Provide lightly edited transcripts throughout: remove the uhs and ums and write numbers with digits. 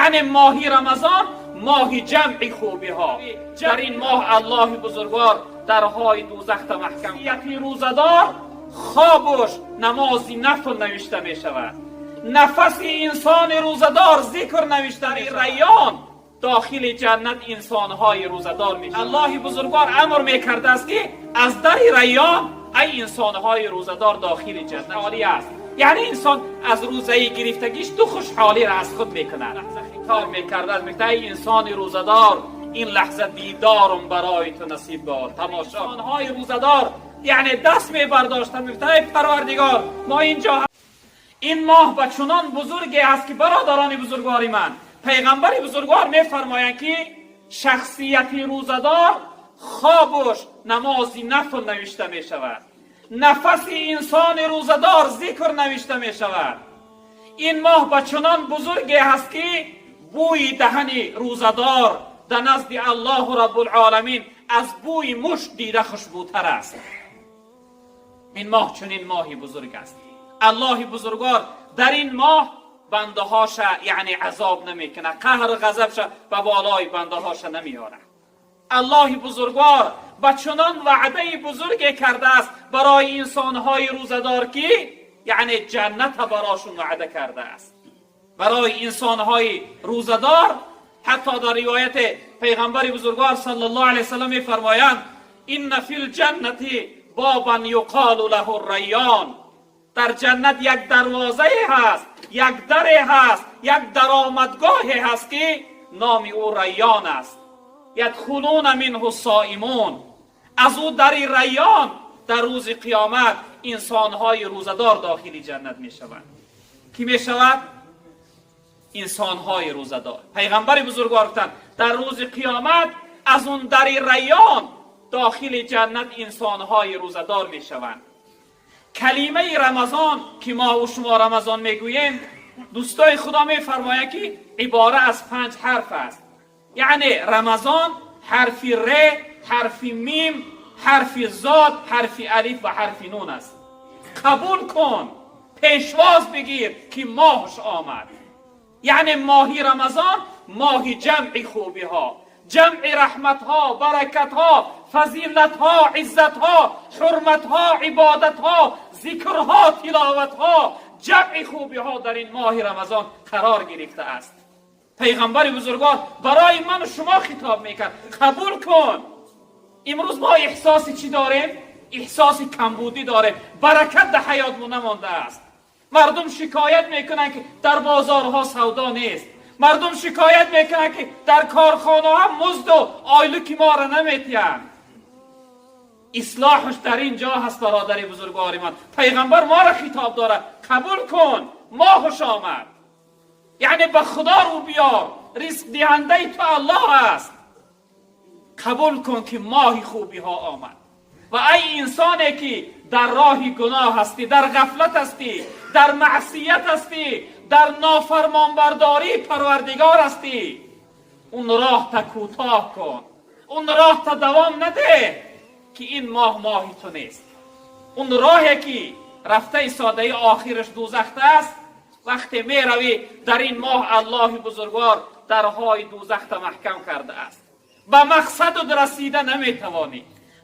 Яъне моҳи Рамазон моҳи ҷамъи хубиҳо. Дар ин моҳ Аллоҳи бузургвор дарҳои дӯзахта маҳкам. Яки рӯзадор хобуш намози нафл навишта мешавад. Нафаси инсони рӯзадор зикр навишта мешавад. Райён дохили ҷаннат инсонҳои рӯзадор мешавад. Аллоҳи бузургвор амр мекардааст, ки аз дари Райён ай инсонҳои рӯзадор дохили ҷаннат ҳолӣ аст. Яъне инсон аз рӯзаи гирифтагиш ду хушҳолиро аз худ мекунад. Хитоб мекардааст, мегӯяд: ай инсони рӯзадор, ин лаҳза дидорум барои ту насиб бод. Тамошо. Инсонҳои рӯзадор яъне даст мебардоштанд, мегӯяд: ай Парвардигор, мо инҷо. Ин моҳ ба чунон бузурге аст, ки бародарони бузургвори ман, пайғамбари бузургвор мефармоянд, ки шахсияти рӯзадор хобуш намози нафл навишта мешавад, нафаси инсони рӯзадор зикр навишта мешавад. Ин моҳ ба чунон бузурге ҳаст, ки бӯи даҳани рӯзадор дар назди Аллоҳу Раббулоламин аз бӯи мушк дида хушбӯтар аст. Ин моҳ чунин моҳи бузург аст. Аллоҳи бузургвор дар ин моҳ бандаҳоша яъне азоб намекунад, қаҳру ғазабша ба болои бандаҳоша намеорад. Аллоҳи бузургвор ба чунон ваъдаи бузурге кардааст барои инсонҳои рӯзадор, ки яъне ҷанната барошон ваъда кардааст барои инсонҳои рӯзадор. Ҳатто дар ривояти пайғамбари бузургвор саллаллоҳу алайҳи васаллам мефармоянд: инна фил ҷаннати бобан юқолу лаҳу Райён. Дар ҷаннат як дарвозае ҳаст, як даре ҳаст, як даромадгоҳе ҳаст, ки номи ӯ Райён аст. Ядхулуна минҳу соимун. Аз ӯ дари Райён дар рӯзи қиёмат инсонҳои рӯзадор дохили ҷаннат мешаванд. Кӣ мешавад? Инсонҳои рӯзадор. Пайғамбари бузургвор гуфтанд: дар рӯзи қиёмат аз он дари Райён дохили ҷаннат инсонҳои рӯзадор мешаванд. Калимаи Рамазон, ки мо ва шумо Рамазон мегӯем, дӯстои Худо, мефармояд, ки ибора аз панҷ ҳарф аст. Яъне Рамазон ҳарфи р, ҳарфи мим, ҳарфи зод, ҳарфи алиф ва ҳарфи нун аст. Қабул кун, пешвоз бигир, ки моҳш омад. Яъне моҳи Рамазон моҳи ҷамъи хубиҳо, ҷамъи раҳматҳо, баракатҳо, фазилатҳо, иззатҳо, ҳурматҳо, ибодатҳо, зикрҳо, тиловатҳо, ҷамъи хубиҳо дар ин моҳи Рамазон қарор гирифтааст. Пайғамбари бузургвор барои ману шумо хитоб мекард: қабул кун. Имрӯз мо эҳсоси чӣ дорем? Эҳсоси камбудӣ дорем, баракат дар ҳаётмо намондааст. Мардум шикоят мекунанд, ки дар бозорҳо савдо нест. Мардум шикоят мекунанд, ки дар корхонаҳо музду ойлуки моро наметиҳанд. Ислоҳаш дар ин ҷо ҳаст, бародари бузургвори ман. Пайғамбар моро хитоб дорад: қабул кун, моҳуш омад. Яъне ба Худо рӯ биёр, ризқдиҳандаи ту Аллоҳ аст. Қабул кун, ки моҳи хубиҳо омад. Ва ай инсоне, ки дар роҳи гуноҳ ҳастӣ, дар ғафлат ҳастӣ, дар маъсият ҳастӣ, дар нофармонбардории Парвардигор ҳастӣ, он роҳта кӯтоҳ кун, он роҳта давом надеҳ, ки ин моҳ моҳи ту нест. Он роҳе, ки рафтаи содаи, охираш дӯзахта аст. Вақте меравӣ, дар ин моҳ Аллоҳи бузургвор дарҳои дӯзахта маҳкам кардааст, ба мақсаду расида наметавонӣ,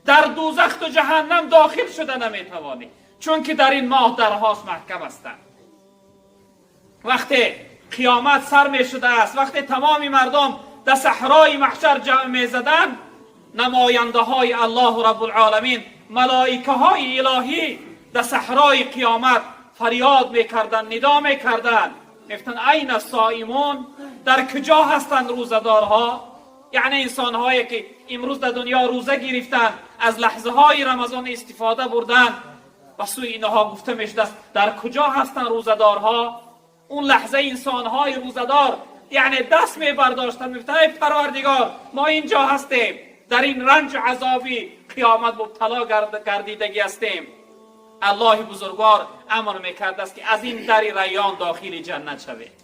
дар дӯзахту ҷаҳаннам дохил шуда наметавонӣ, чунки дар ин моҳ дарҳост маҳкам ҳастанд. Вақте қиёмат сар мешудааст, вақте тамоми мардум дар саҳрои маҳшар ҷамъ мезаданд, намояндаҳои Аллоҳу Раббулоламин, малоикаҳои илоҳӣ дар саҳрои қиёмат фарёд мекарданд, нидо мекарданд, мегуфтанд: айна соимун? Дар куҷо ҳастанд рӯзадорҳо? Яъне инсонҳое, ки имрӯз дар дунё рӯза гирифтанд, аз лаҳзаҳои Рамазон истифода бурданд. Ба сӯи инҳо гуфта мешудааст: дар куҷо ҳастанд рӯзадорҳо? Он лаҳза инсонҳои рӯзадор яъне даст мебардоштанд, мегуфтанд: эй Парвардигор, мо инҷо ҳастем, дар ин ранҷу азоби қиёмат мубтало гардидагӣ ҳастем. Аллоҳи бузургвор амр мекардааст, ки аз ин дари Райён дохили ҷаннат шавед.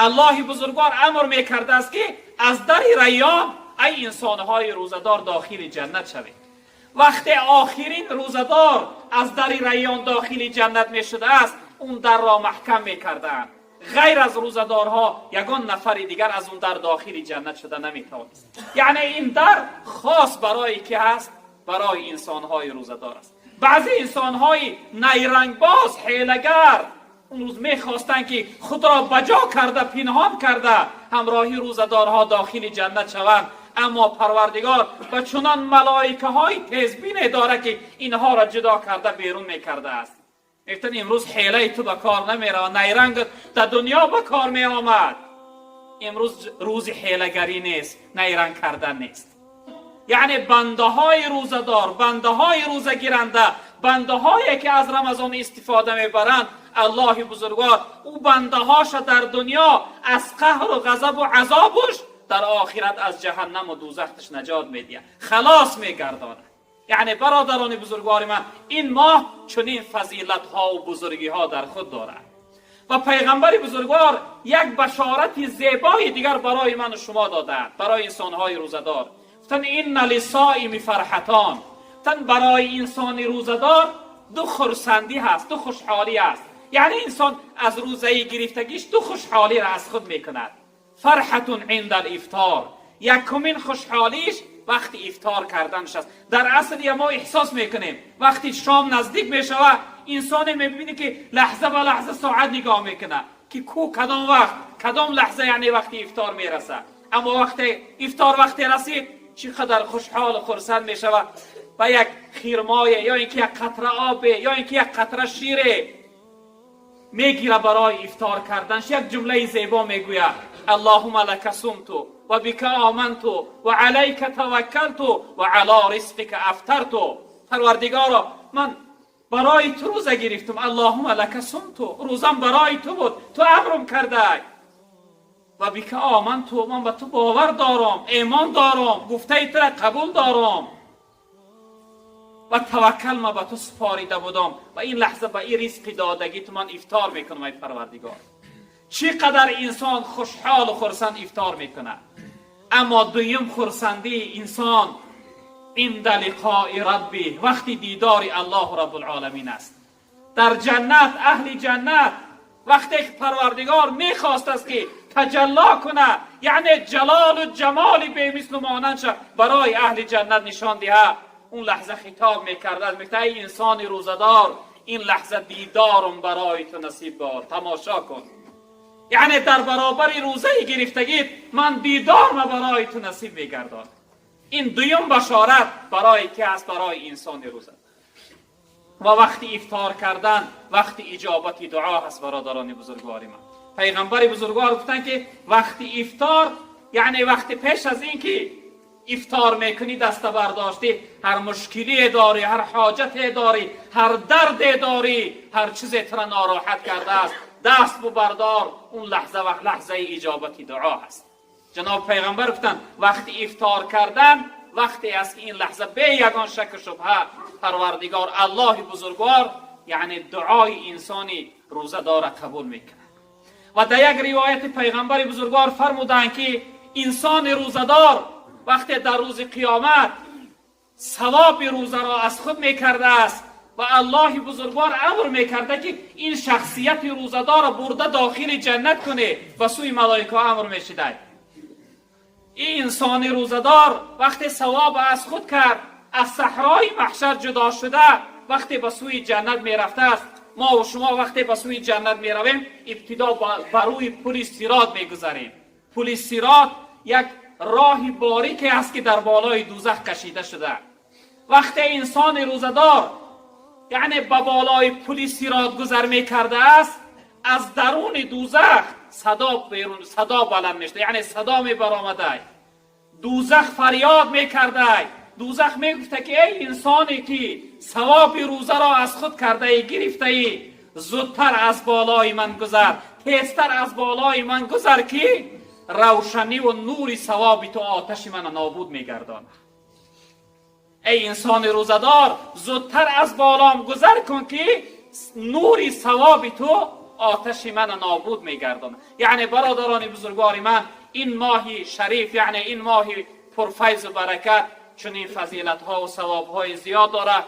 Аллоҳи бузургвор амр мекардааст, ки аз дари Райён ай инсонҳои рӯзадор дохили ҷаннат шавед. Вақте охирин рӯзадор аз дари Райён дохили ҷаннат мешудааст, он дарро маҳкам мекарданд. Ғайр аз рӯзадорҳо ягон нафари дигар аз он дар дохили ҷаннат шуда наметавонист. Яъне ин дар хос барои ки ҳаст? Барои инсонҳои рӯзадор аст. Баъзе инсонҳои найрангбоз, ҳелагар он рӯз мехостанд, ки худро ба ҷо карда, пинҳон карда, ҳамроҳи рӯзадорҳо дохили ҷаннат шаванд. Аммо Парвардигор ба чунон малоикаҳои тезбине дорад, ки инҳоро ҷудо карда берун мекардааст. Мегуфтанд: «Имрӯз ҳелаи ту ба кор намеравад, найрангат дар дунё ба кор меомад, имрӯз рӯзи ҳелагарӣ нест, найранг кардан нест». Яъне бандаҳои рӯзадор, бандаҳои рӯзагиранда, бандаҳое ки аз Рамазон истифода мебаранд, Аллоҳи бузургвор ӯ бандаҳоша дар дунё аз қаҳру ғазабу азобуш, дар охират аз ҷаҳаннаму дӯзахташ наҷот медиҳад, халос мегардонад. Яъне, бародарони бузургвори ман, ин моҳ чунин фазилатҳову бузургиҳо дар худ дорад. Ва пайғамбари бузургвор як башорати зебои дигар барои ману шумо додаанд, барои инсонҳои рӯзадор. Гуфтанд: إن للصائم فرحتان. Гуфтанд, барои инсони рӯзадор ду хурсандӣ ҳаст, ду хушҳолӣ аст. Яъне инсон аз рӯзаи гирифтагиш ду хушҳолиро аз худ мекунад. فرحة عند الإفطار. Якумин хушҳолиш вақти ифтор карданаш аст. Дар асл я мо эҳсос мекунем, вақти шом наздик мешавад, инсоне мебинӣ, ки лаҳза ба лаҳза соат нигоҳ мекунад, ки ку кадом вақт, кадом лаҳза, яъне вақти ифтор мерасад. Аммо вақте ифтор вақте расид, чӣ қадар хушҳолу хурсанд мешавад. Ба як хирмое ё ин ки як қатра обе ё ин ки як қатра шире мегира барои ифтор карданш. Як ҷумлаи зебо мегӯяд: اللهم لك صمت وبك آمنت وعليك توكلت وعلى رزقك أفطرت. Парвардигоро, ман барои ту рӯза гирифтам. اللهم لك صمت, рӯзам барои ту буд, ту амрум кардай. وبك آمنت, ман ба ту бовар дорам, эъмон дорам, гуфтаи тура қабул дорам. Ва таваккал ма ба ту супорида будам ва ин лаҳза ба ин ризқи додагӣ ту ман ифтор мекунам, ай Парвардигор. Чӣ қадар инсон хушҳолу хурсанд ифтор мекунад. Аммо дуюм хурсандии инсон عند لقاء ربه, вақти дидори Аллоҳу Раббулоламин аст дар ҷаннат. Аҳли ҷаннат вақте ки Парвардигор мехост аст, ки таҷалло кунад, яъне ҷалолу ҷамоли бемислу монандша барои аҳли ҷаннат нишон диҳад, он лаҳза хитоб мекардааст, мегуфт: «Ай инсони рӯзадор, ин лаҳза дидорум барои ту насиб бод, тамошо кун». Яъне дар баробари рӯзаи гирифтагит ман дидорма барои ту насиб мегардонам. Ин дуюм башорат барои ки аст? Барои инсони рӯза. Ва вақти ифтор кардан вақти иҷобати дуо ҳаст. Бародарони бузургвори ман, пайғамбари бузургвор гуфтанд, ки вақти ифтор, яъне вақти пеш аз ин ки ифтор мекунӣ, даста бардоштӣ, ҳар мушкилие дорӣ, ҳар ҳоҷате дорӣ, ҳар дарде дорӣ, ҳар чизе тура нороҳат кардааст, даст бубардор. Он лаҳза вақт лаҳзаи иҷобати дуо ҳаст. Ҷаноб пайғамбар гуфтанд, вақти ифтор кардан вақте аст, ки ин лаҳза бе ягон шаку шубҳа Парвардигор Аллоҳи бузургвор, яъне дуои инсони рӯзадора қабул мекунад. Ва дар як ривояти пайғамбари бузургвор фармуданд, ки инсони рӯзадор вақте дар рӯзи қиёмат савоби рӯзаро аз худ мекардааст ва Аллоҳи бузургвор амр мекарда, ки ин шахсияти рӯзадорро бурда дохили ҷаннат кунед, ба сӯи малоикаҳо амр мешидай. Ин инсони рӯзадор вақте савоб аз худ кард, аз саҳрои маҳшар ҷудо шуда, вақте ба сӯи ҷаннат мерафтааст. Мо шумо вақте ба сӯи ҷаннат меравем, ибтидо ба рӯи пули Сирот мегузарем. Пули Сирот як роҳи борике аст, ки дар болои дӯзах кашида шуда. Вақте инсони рӯзадор, яъне ба болои пули Сирот гузар мекардааст, аз даруни дӯзах садо берун, садо баланд мешуда, яъне садо мебаромадай, дӯзах фарёд мекардай. Дӯзах мегуфта, ки эй инсоне ки савоби рӯзаро аз худ кардаӣ, гирифтаӣ, зудтар аз болои ман гузар, тезтар аз болои ман гузар, ки равшаниву нури савоби ту оташи мана нобуд мегардонад. Эй инсони рӯзадор, зудтар аз болом гузар кун, ки нури савоби ту оташи мана нобуд мегардонад. Яъне, бародарони бузургвори ман, ин моҳи шариф, яъне ин моҳи пурфайзу баракат чунин фазилатҳову савобҳои зиёд дорад.